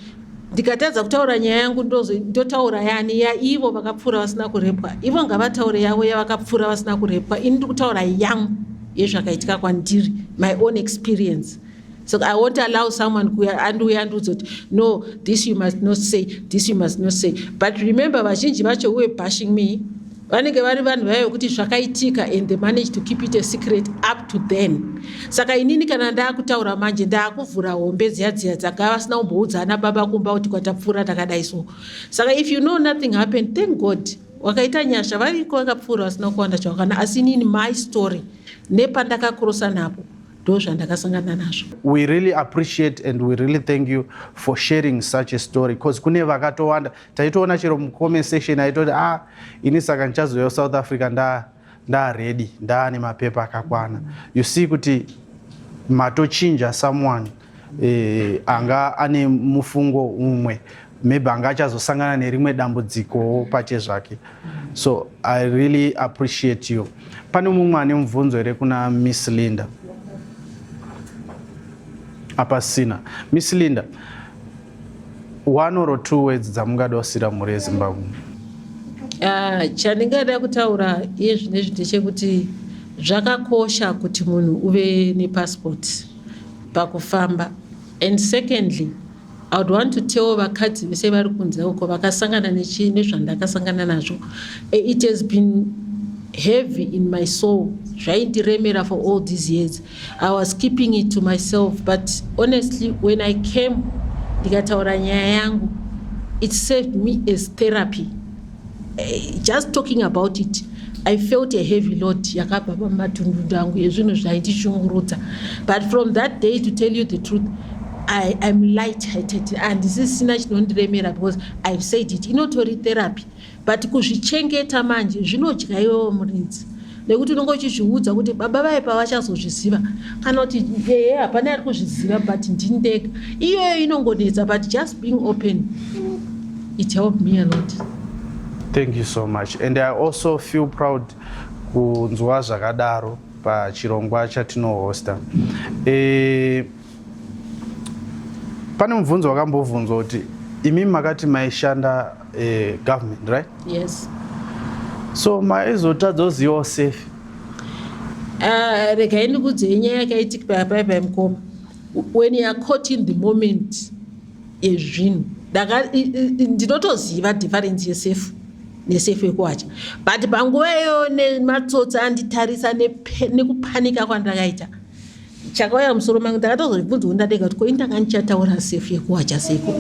Ndikatadza kutaura nyaya yangu, ndotaura yani yaivo vakapfuura vasina kurepwa. Ivo ngavataure yavo yavakapfuura vasina kurepwa. Ini ndiri kutaura yangu yezvakaitika kwandiri, my own experience. So I won't allow someone kuya andiuya andiudza kuti no, this you must not say, this you must not say. But remember, vazhinji vacho who were bashing me vanenge vari vanhu vaya vekuti zvakaitika and they managed to keep it a secret up to then. Saka inini kana ndaakutaura manje, ndaakuvhura hombe dziya dziya dzanga vasina kumboudza ana baba kumba kuti kwatapfuura takadai. So saka if you know nothing happened, thank God, wakaita nyasha. Variko vakapfuura vasina kuwanda chawakana, asi inini my story nepandakakrosa napo ndo zvandakasangana nazvo. We really appreciate and we really thank you for sharing such a story, because kune vakatowanda taitoona chero mucomment section aitoti, "Ah, ini saka ndichazouya South Africa nda ndaready, ndaane mapepa akakwana." You see kuti matochinja someone anga ane mufungo umwe, maybe anga achazosangana nerimwe dambudzikowo pache zvake. So I really appreciate you. Pane mumwe ane mubvunzo here kuna Miss Linda? Apasina. Miss Linda, one or two words dzamungada kusiyira mhuri yeZimbabwe? Ah, chandingada kutaura iye zvinezvi ndechekuti zvakakosha kuti munhu uve nepassport pakufamba. And secondly, I would want to tell vakadzi vese vari kunze uko vakasangana nezvandakasangana nazvo. It has been heavy in my soul, zvaindiremera for all these years. I was keeping it to myself, but honestly, when I came ndikataura nyaya yangu, it served me as therapy. Just talking about it, I felt a heavy load yakabva pamatundundu angu ezvinhu zvaindishungurudza. But from that day, to tell you the truth, I am light hearted, handisisina chinondiremera because I've said it. Inotori therapy, but kuzvichengeta manje zvinodya iwewo muridzi, nekuti unonge uchizviudza kuti baba vai pavachazozviziva, kana kuti ehe, hapana ari kuzviziva but ndini ndega. Iyoyo inongonetsa, but just being open, it helped me a lot. Thank you so much, and I also feel proud kunzwa zvakadaro pachirongwa chatinohosta. Pane mubvunzo wakambobvunzwa kuti imi makati maishanda government, right? Yes. So maizotadza kuzivawo safe? Regai ndikudzei nyaya yakaitika paipai, mukoma. When you are caught in the moment yezvinhu, ndinotoziva difference yesefu nesefu yekuwacha, but panguva iyoyo nematsotsi anditarisa, nekupanika kwandakaita, chakauya musoro mangu, ndakatozobvunzwa ndadega kuti ko indanga ndichataura sefu yekuwacha seiko?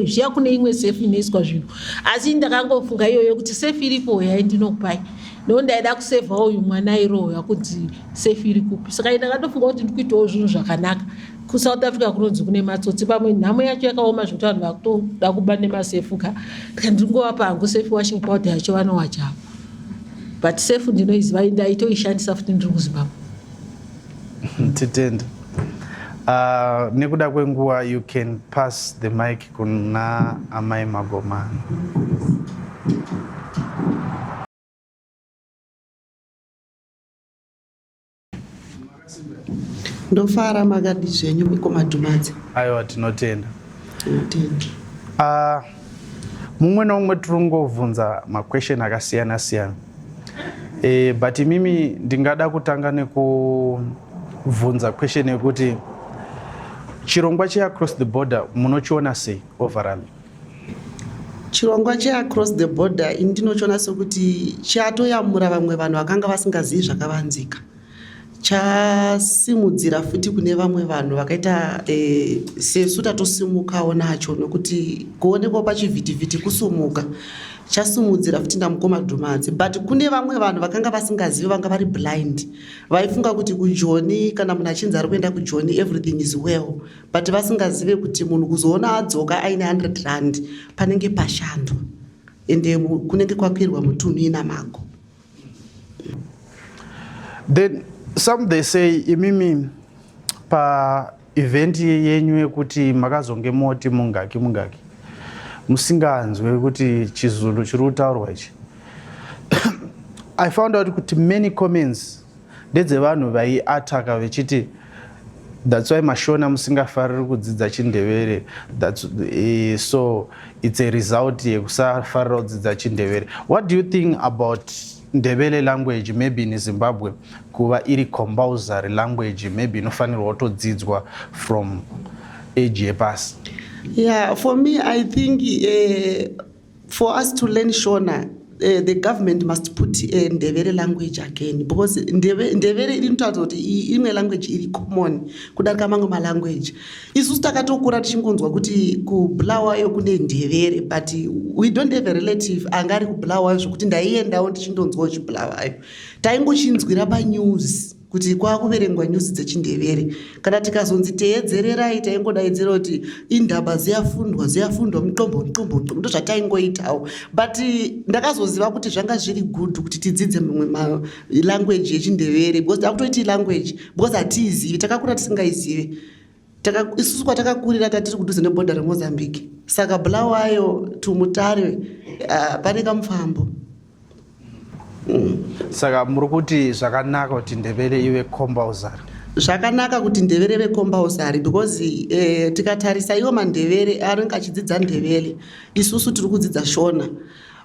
Zviya kune imwe sefu inoiswa zvinhu, asi ndakangofunga iyoyo kuti sefu iripo yai ndinokupai, no ndaida kusevha uyu mwana irohwa kunzi sefu iri kupi. Saka ndakatofunga kuti ndikuitawo zvinhu zvakanaka. KuSouth Africa kunonzi kune matsotsi, pamwe nhamo yacho yakaoma zvekuti vanhu vakutoda kuba nemasefu ka. Ndika ndingovapa hangu sefu, washing powder yacho vanowachawo, but sefu ndinoiziva, ndaitoishandisa futi ndiri kuZimbabwe. Titende. Nekuda kwenguva, you can pass the mic kuna amai Magomani. Ndofara, makadi zvenyu mukoma Dhumadzi? Aiwa, tinotenda. Tinotenda. Mumwe naumwe tiri kungovhunza maquestion akasiyana siyana, but imimi ndingada kutanga nekubvunza question yekuti chirongwa cheAcross the Border munochiona sei overall? Chirongwa cheAcross the Border ini ndinochiona sekuti chatoyamura vamwe vanhu vakanga vasingazivi zvakavanzika. Chasimudzira futi kune vamwe vanhu vakaita sesu tatosimukawo nacho, nokuti kuonekwa pachivhitivhiti kusumuka. Chasimudzira futi ndamukoma Dhumadzi, but kune vamwe vanhu vakanga vasingazivi, vanga vari blind, vaifunga kuti kuJoni, kana munhu achinzi ari kuenda kuJoni, everything is well, but vasingazive kuti munhu kuzoona adzoka aine 100 rand panenge pashandwa, ende kunenge kwakwirwa mutunhu ina mago. Then some, they say imimi pa event yenyu yekuti makazonge moti mungaki mungaki musinganzwe kuti chizulu chiri kutaurwa ichi i found out kuti many comments ndedzevanhu vaiataka vechiti that's why mashona musingafariri kudzidza chindevere that's, so it's a result yekusafarira kudzidza chindevere. What do you think about Ndebele language, maybe in Zimbabwe kuva iri compulsory language, maybe inofanirwa kutodzidzwa from age yepasi? Yeah, for me, I think for us to learn Shona, the government must put Ndebele language again, because Ndebele inotaridza kuti imwe language iri common kudarika mamwe malanguage. Isusu takatokura tichingonzwa kuti kuBulawayo kune Ndebele, but we don't have a relative anga ari kuBulawayo zvokuti ndaiendawo ndichindonzwawo chiBulawayo. Taingochinzwira panews kuti kwakuverengwa news dzechindevere. Kana tikazonzi teedzererai, taingodaidzira kuti indaba ziyafundwa, ziyafundwa, mutombo mutombo mutombo, ndo zvataingoitawo. But ndakazoziva kuti zvanga zviri good kuti tidzidze mimwe language yechindevere, because takutoiti language because hatiizivi, takakura tisingaizivi. Isusu kwatakakurira tatiri kudhuze nebhodha reMozambique, saka Bulawayo to Mutare pane kamufambo. Saka muri kuti zvakanaka kuti Ndebele ive compulsory? Zvakanaka kuti Ndevere vecompulsory, because tikatarisa iwo mandevere anenge achidzidza Ndevere, isusu tiri kudzidza Shona,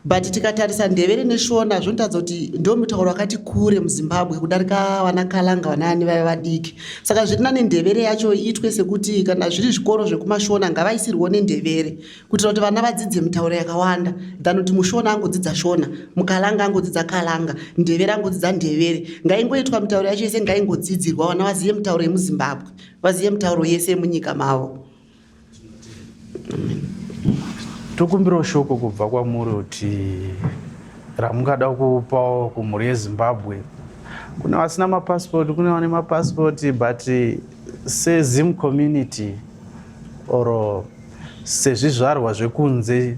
but tikatarisa Ndevere neShona zvinotaridza kuti ndo mutauro wakati kure muZimbabwe kudarika vana Kalanga, vanaani vaiva vadiki. Saka zviri nane Ndevere yacho iitwe sekuti kana zviri zvikoro zvekumashona ngavaisirwewo neNdevere, kuitira kuti vana vadzidze mitauro yakawanda than kuti muShona angodzidza Shona, muKalanga angodzidza Kalanga, Ndevere angodzidza Ndevere. Ngaingoitwa mitauro yacho yese, ngaingodzidzirwa, vana vazive mitauro yemuZimbabwe, vazive mitauro yese yemunyika mavo. Tokumbirawo shoko kubva kwamuri kuti ramungada kupawo kumhuri yeZimbabwe. Kune vasina mapasipoti, kune vane mapasipoti, but sezim community or sezvizvarwa zvekunze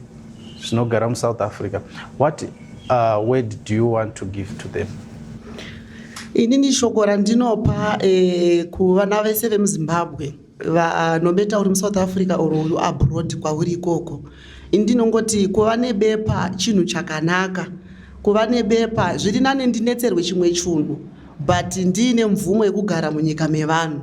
zvinogara muSouth Africa, what word do you want to give to them? Inini shoko randinopa kuvana vese vemuZimbabwe, vanometa uri muSouth Africa or uri abroad kwauri ikoko, ini ndinongoti kuva nebepa chinhu chakanaka. Kuva nebepa zviri nane ndinetserwe chimwe chunhu, but ndiine mvumo yekugara munyika mevanhu.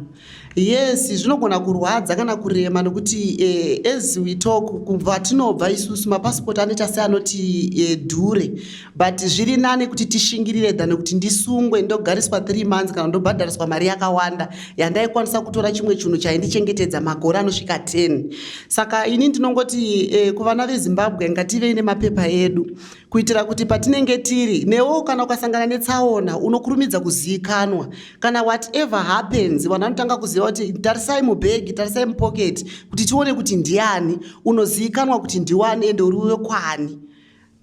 Yes, zvinogona kurwadza kana kurema, nekuti as we talk, kubva tinobva isusu mapasipoti anoita seanoti dhure, but zviri nane kuti tishingirire than kuti ndisungwe, ndogariswa 3 months kana ndobhadhariswa mari yakawanda yandaikwanisa kutora chimwe chinhu chaindichengetedza makore anosvika 10. Saka ini ndinongoti kuvana veZimbabwe, ngativei nemapepa edu, kuitira kuti patinenge tiri newo, kana ukasangana netsaona unokurumidza kuzivikanwa. Kana whatever happens, vanhu vanotanga kuziva kuti tarisai mubhegi, tarisai mupoketi kuti tione kuti ndiani. Unozivikanwa kuti ndiwani ende uri wekwani.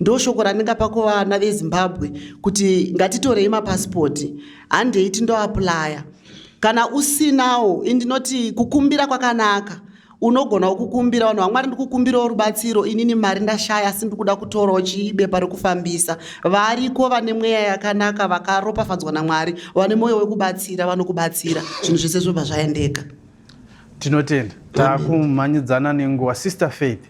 Ndo shoko randingapa kuvana veZimbabwe, kuti ngatitorei mapasipoti, handei tindoapplya. Kana usinawo, indinoti kukumbira kwakanaka, unogonawo kukumbira vanhu vaMwari, ndikukumbirawo rubatsiro, inini mari ndashaya, asi ndikuda kutorawo chibepa rekufambisa. Variko vane mweya yakanaka, vakaropafadzwa naMwari, vane mwoyo wekubatsira, vanokubatsira, zvinhu zvese zvobva zvaendeka. Tinotenda. Taakumhanyidzana nenguva. Sister Faith,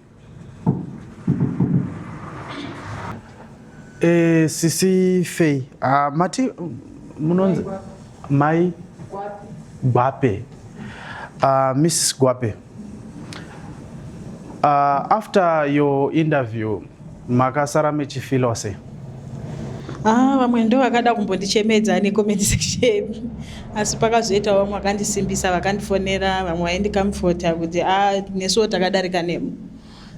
sisi Fei, mati munonzi mai Gwape. Mrs Gwape, after your interview makasara mechifeela sei? Ah, vamwe ndo vakada kumbondichemedza necomment section, asi pakazoitawo vamwe vakandisimbisa, vakandifonera, vamwe vaindicomforta kuti a nesuwo takadarika nemo.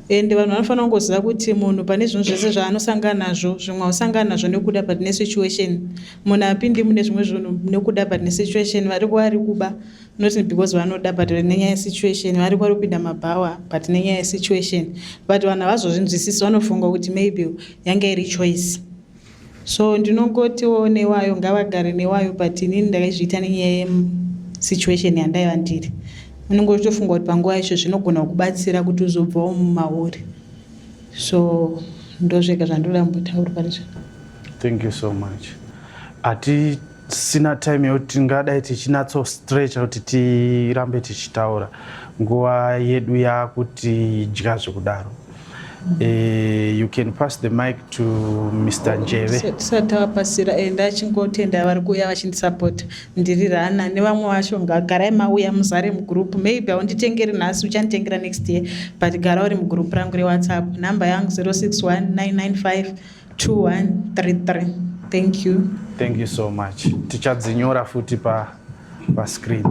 Ende vanhu vanofanira kungoziva kuti munhu pane zvinhu zvese zvaanosangana nazvo, zvimwe hausangana nazvo nekuda, but nesituation. Munhu apindi mune zvimwe zvinhu nekuda, but nesituation. Variko vari kuba not because vanoda, but nenyaya yesituation. Variko vari kupinda mabhawa, but nenyaya yesituation. But vanhu havazozvinzwisisi, vanofunga kuti maybe yange iri choice. So ndinongotiwo newayo ngavagare newayo, but inini ndakaizviita nenyaya yesituation yandaiva ndiri. Unenge uchitofunga kuti panguva yacho zvinogona kubatsira kuti uzobvawo mumauri. So ndozvega zvandoda kumbotaura pari zvino. Thank you so much. Ati. Tisina time yekuti tingadai tichinatso stretcha kuti tirambe tichitaura. Nguva yedu yakutidya zvekudaro. You can pass the mic to Mr. Njeve. Tisati tavapasira eh, ndachingotenda vari kuuya vachindisapota ndiri rana nevamwe vacho ngagarai mauya muzare mugroup maybe haunditengeri nhasi uchanditengera next year but gara uri mugroup rangu rewhatsapp number yangu 061 995 2133 thank you. Thank you so much. Tichadzinyora futi pa pascreen.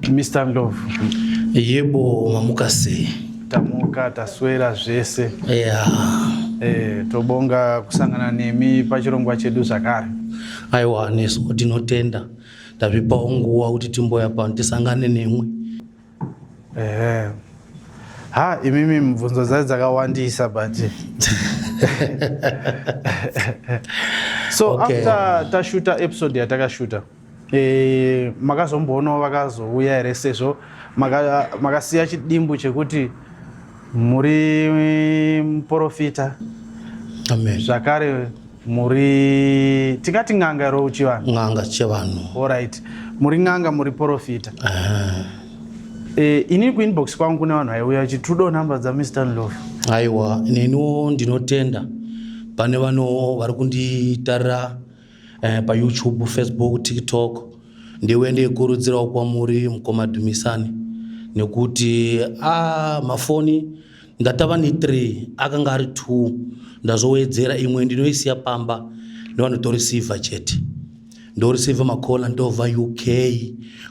Mr. Ndlovu. Yebo, mamuka sei? Tamuka, taswera zvese. Yeah. Eh, tobonga kusangana nemi pachirongwa chedu zvakare. Aiwa, nesu tinotenda. Tazvipawo nguva kuti timboya pano tisangane nemwi. Ehe. Ha, imimi mibvunzo dzacho dzakawandisa but so okay. After tashuta episode yatakashuta e, makazomboonawo vakazouya here sezvo makasiya maka chidimbu chekuti muri muporofita Amen. Zvakare muri tingati n'anga here uchivanhu? N'anga chivanhu. Alright. Muri n'anga muri porofita. E, inini kuinbox kwangu kune vanhu vaiuya vachiti tudo number dzaMr Ndlovu. Aiwa, neniwo ndinotenda pane vano vari kunditarira eh, payoutube, Facebook, TikTok. Ndiwe ndikurudzirawo kwamuri mukoma Dumisani nekuti ah, mafoni ndatava ne 3 akanga ari 2 ndazowedzera imwe ndinoisiya pamba ndovanotoreceiver chete ndoreceiver makola ndobva UK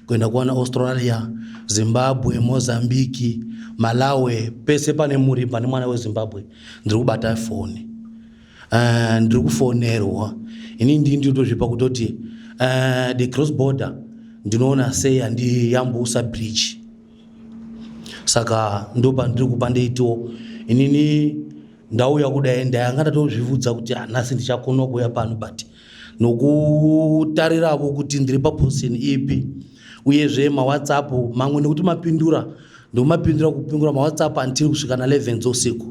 kuenda kuwana Australia, Zimbabwe, Mozambique, Malawi, pese pane muri pane mwana weZimbabwe ndiri kubata foni. Ndiri kufonerwa ini ndii ndinotozvipa kutoti the cross border ndinoona sei handiyambusa bridge saka ndopandiri kupa ndeitiwo inini ndauya kudai ndayanga ndatozvivudza kuti hanasi ndichakonwa kuuya pano but nokutariravo kuti ndiri paposition ipi uyezve mawhatsapp mamwe nekuti mapindura ndomapindura kupingura mawhatsapp until kusvika na 11 dzousiku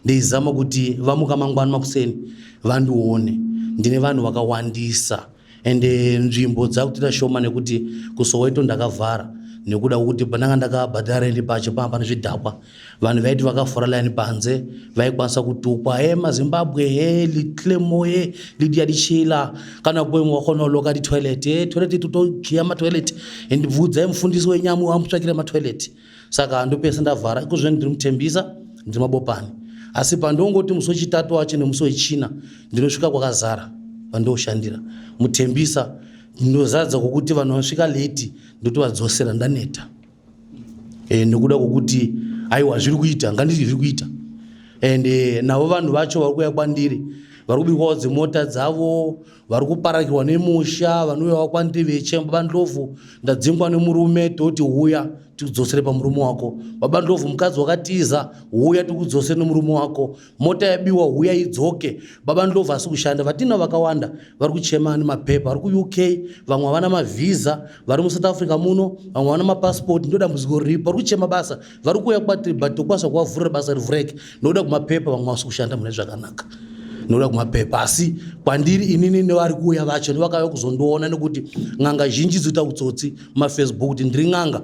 ndeizama kuti vamuka mangwana makuseni vandione ndine vanhu vakawandisa ende nzvimbo dzakutoita shoma nekuti kusoweto ndakavhara nekuda kwekuti pandanga ndakabhadhara rendi pacho panga pane zvidhakwa vanhu vaiti vakavhura line panze vaikwanisa kutukwa he mazimbabwe he litlemo he lidia dichila kana kwemwe wakona uloka ditoilet he toilet totogiya matoilet and bvudzai mufundisi wenyama wamutsvakire matoilet saka ndopese ndavhara ikozvino ndiri mutembisa ndiri mabopani asi pandongoti musi wechitatu wacho nemusi wechina ndinosvika kwakazara pandoshandira mutembisa ndinozadza kwokuti vanhu vanosvika late ndotovadzosera ndaneta e, nekuda kwokuti aiwa zviri kuita nganditi zviri kuita and eh, navo vanhu vacho vari kuuya kwandiri vari kubikwawo dzimota dzavo vari kuparakirwa nemusha vanouyawo kwandiri veichema baba Ndlovu ndadzingwa nemurume toti huya tikudzosere pamurume wako baba Ndlovu mukadzi wakatiza huya tikudzosere nemurume wako mota yabiwa huya idzoke baba Ndlovu asi kushanda vatina vakawanda vari kuchema nemapepa vari kuUK vamwe havana mavhisa vari muSouth Africa muno vamwe havana mapasipoti ndo dambudziko riripo vari kuchema basa vari kuuya kwatiri but tokwanisa kuvavhurira basa rivhureke nokuda kumapepa vamwe vasi kushanda mune zvakanaka nokuda kumapepa asi kwandiri inini nevari kuuya vacho nevakauya kuzondiona nekuti n'anga zhinji dzinoita utsotsi mumafacebook kuti ndiri n'anga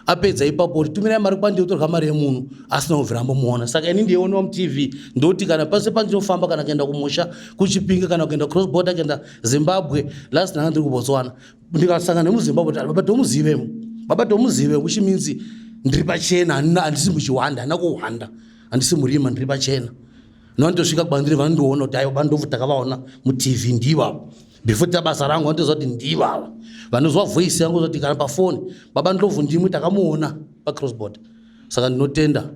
apedza ipapo kuti tumirai mari kwandiri otorya mari yemunhu asina kubvira ambomuona saka ini ndiyeonewa mutv ndoti kana pase pandinofamba kana kuenda kumusha kuchipinge kana kuenda cross border kuenda Zimbabwe last ndanga ndiri kuBotswana ndikasangana nemuzimbabwe kuti baba tomuzivemo baba tomuzive which means ndiri pachena handisi muchiwanda handina kuhwanda handisi murima ndiri pachena nondosvika kwandiri vanondiona kuti aiwa bandobvu takavaona mutv ndivavo before ta basa rangu vanotoziva kuti ndivava vanozwa voice yangu zoti kana pafoni baba ndlovu ndimwe takamuona pacross border saka ndinotenda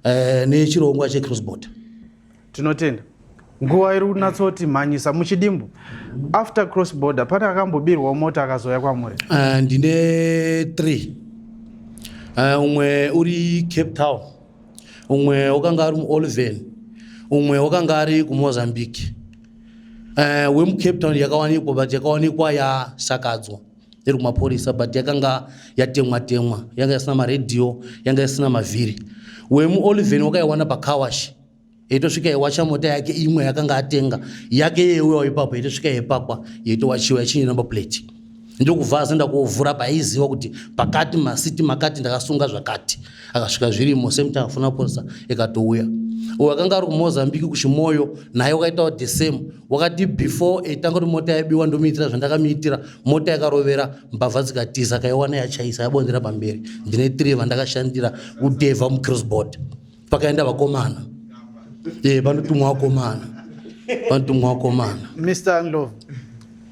eh, nechirongwa checross border. Tinotenda nguva iri kunatsoti mhanyisa muchidimbu after cross border pane akambobirwa mota akazouya kwamuri? Ndine 3 umwe uri Cape Town, umwe wakanga ari muOliven, umwe wakanga ari kuMozambique. WemuCape Town yakawanikwa but yakawanikwa yasakadzwa iri kumapurisa but yakanga yatemwa temwa, yanga isina maredhiyo, yanga isina mavhiri. WemuOliven wakaiwana pacarwash yaitosvika yaiwacha mota yake imwe yakanga atenga yake yeiuyawo ipapo yaitosvika yaipakwa yaitowachiwa yachinja number plate. Ndokubva azoenda kovhura paaiziva kuti pakati masiti makati ndakasunga zvakati. Akasvika zvirimo same time afuna mapurisa ikatouya. Uyo akanga ari kuMozambique kuChimoyo naye wakaitawo the same. Wakati before eitanga kuti mota yaibiwa ndomuitira zvandakamuitira, mota yakarovera mbavha dzikatiza akaiwana yachaisa yabondera pamberi. Ndine 3 vandakashandira kudhevha mucrossboard. Pakaenda vakomana. Eh, panotumwa vakomana. Panotumwa vakomana. Mr. Ndlovu.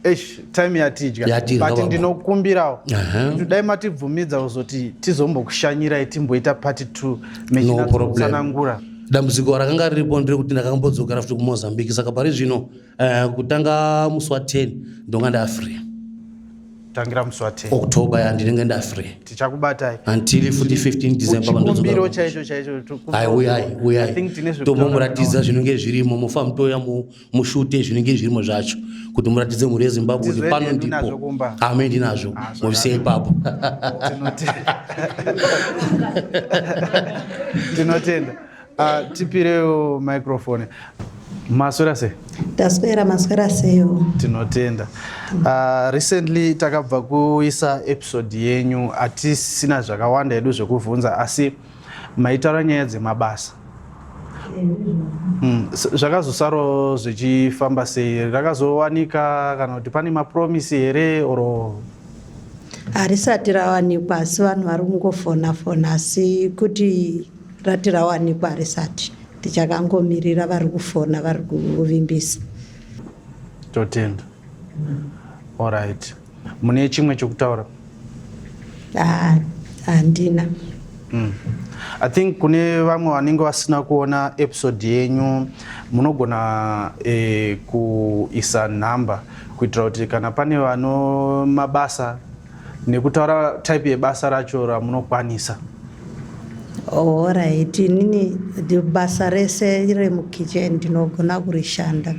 Eish, time yatidya. Yatidya, But baba. ndinokumbirawo Aha. kuti dai matibvumidza kuzoti tizombokushanyirai timboita part 2 No problem. mechinatsanangura. Dambudziko rakanga riripo nderekuti ndakambodzokera futi kuMozambique saka pari zvino kutanga musi wa 10 ndonga ndafree. Tangira musi wa 10 October ya ndinenge ndafree. Tichakubatai. Until futi 15 December Chikumbiro pandodzokera. chaicho chaicho. Ai uyai I uyai. think tine zvekutaura Tombomuratidza zvinenge zvirimo mofa mutoya mushute zvinenge zvirimo zvacho kuti muratidze mhuri yeZimbabwe kuti Tizoende pano hedu nazvo ndipo. kumba. Amen ndinazvo. Muvise ipapo. Tinotenda. Tipirewo microphone. Maswera sei? Taswera, maswera seyo. Tinotenda. Recently takabva kuisa episode yenyu, hatisina zvakawanda hedu zvekuvhunza, asi maitaura nyaya dzemabasa. Zvakazosaro zvichifamba sei? Rakazowanika kana kuti pane mapromisi here oro? Harisati rawanikwa, asi vanhu vari kungofona fona, asi kuti rati rawanikwa harisati. Tichakangomirira vari kufona vari kuvimbisa. Totenda. Alright. Mune chimwe chekutaura? Handina. I think kune vamwe vanenge vasina kuona episode yenyu munogona kuisa nhamba kuitira kuti kana pane vano mabasa nekutaura type yebasa racho ramunokwanisa. Alright, inini basa rese remukitchen ndinogona kurishanda.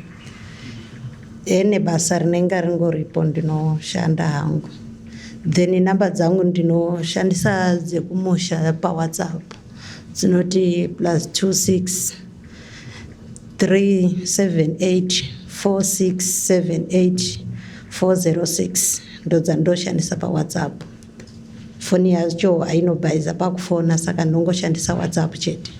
Ene basa rinenge ringoripo ndinoshanda hangu. Then namba dzangu ndinoshandisa dzekumusha paWhatsApp dzinoti +26 378 4678 406 ndodzandoshandisa paWhatsApp. Foni yacho hainobhaiza pakufona saka ndongoshandisa WhatsApp chete.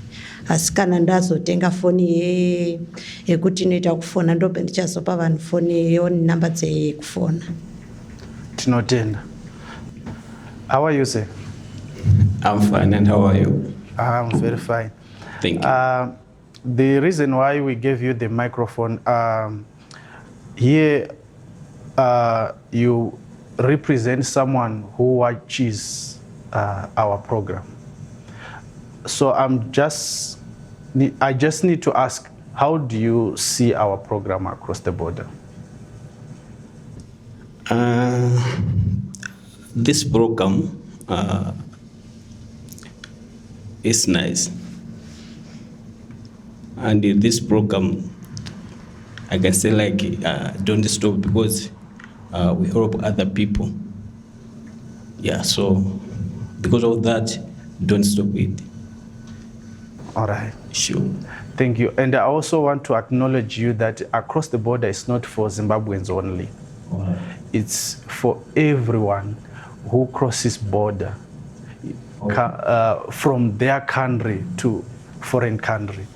Asi kana ndazotenga foni yekuti inoita kufona ndope ndichazopa vanhu foni yo namba dzekufona. Tinotenda. How are you, sir? I'm fine, and how are you? I'm very fine. Thank you. The reason why we gave you the microphone, here you represent someone who watches our program. So I just need to ask, how do you see our program across the border? This program is nice. And this program, I can say don't stop because we help other people. Because of that, don't stop it. All right. Sure. Thank you. And I also want to acknowledge you that across the border is not for Zimbabweans only. All right. It's for everyone who crosses border Okay. from their country to foreign country.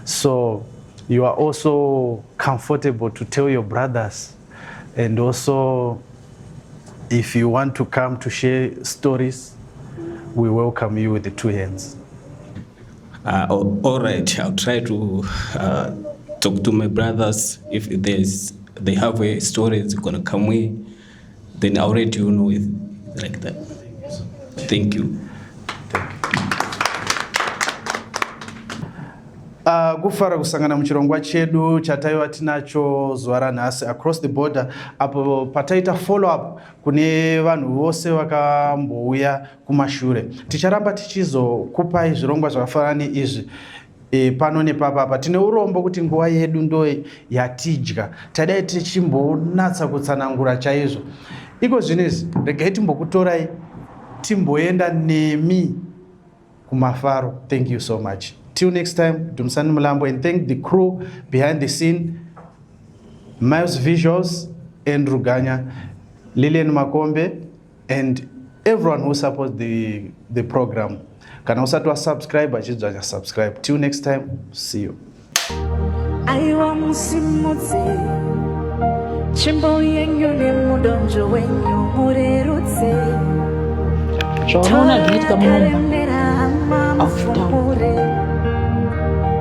So you are also comfortable to tell your brothers, and also if you want to come to share stories, we welcome you with the two hands. All right, I'll try to talk to my brothers. If they have a story it's going to come in, then I'll let you know it like that. Thank you. Kufara kusangana muchirongwa chedu chataiva tinacho zuva ranhasi across the border, apo pataita follow up kune vanhu vose vakambouya kumashure. Ticharamba tichizokupai zvirongwa zvakafanana neizvi pano nepapapa. Tine urombo kuti nguva yedu ndo yatidya, tadai tichimbonatsa kutsanangura chaizvo. Iko zvino izvi regai timbokutorai timboenda nemi kumafaro. Thank you so much. Till next time, Dumisani Mulambo, and thank the crew behind the scene, Miles Visuals, Andrew Ganya. Lilian Makombe, and everyone who supports the program. Kana usati wasubscribe, achidzvanya subscribe. Till next time, see you. Aiwa, musimudze tsvimbo yenyu nemudonzvo wenyu, murerutse. Zvaunoona zvinoitika munomba. Karemera hama, mufumure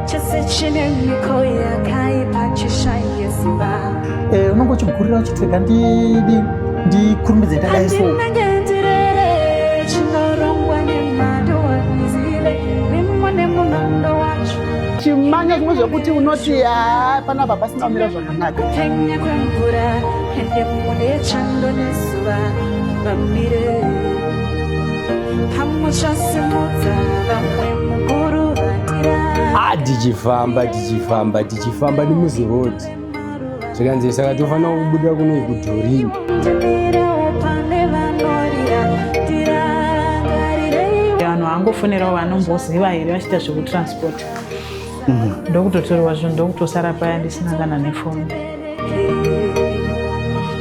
chese chine miko yakaipa chishaye simba. Unonge uchigurira uchiti rega ndidi ndikurumbidze ndadai so. Handinenge ndirere chinorongwa nemadozive mimo nemunondo wacho. Chimanya zvimwe zvekuti unoti ha, panapa pasina kumira zvakanaka. Kupenya kwemvura ende mune chando nezuva vamire pamuchasimudza vamwe mukuru vandira. Ah, tichifamba, tichifamba, tichifamba nemuzi road, zvikanzi saka tofanira kubuda kuno kuDhorini. Ndimirewo pane vanorira, ndirangarirei. Vanhu vangofonerawo vanomboziva here vachiita zvekutransport, ndokutotorwa zvinhu, ndokutosara paya ndisina kana nefoni.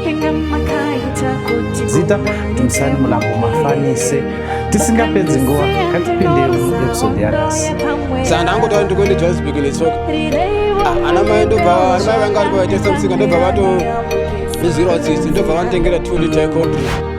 Inga makaita kuti Zita Dumisani Mulambo Mafanise. Tisingapedzi nguva, ngatipinde muepisode yanhasi. Saka ndangotaura ndikuende Johannesburg netsoka. Ah, ana mai ndobva, ana mai vanga varipo vaitengesa musika, ndobva vatondizwirawo tsitsi, ndobva vanditengera 2 liter yecold drink.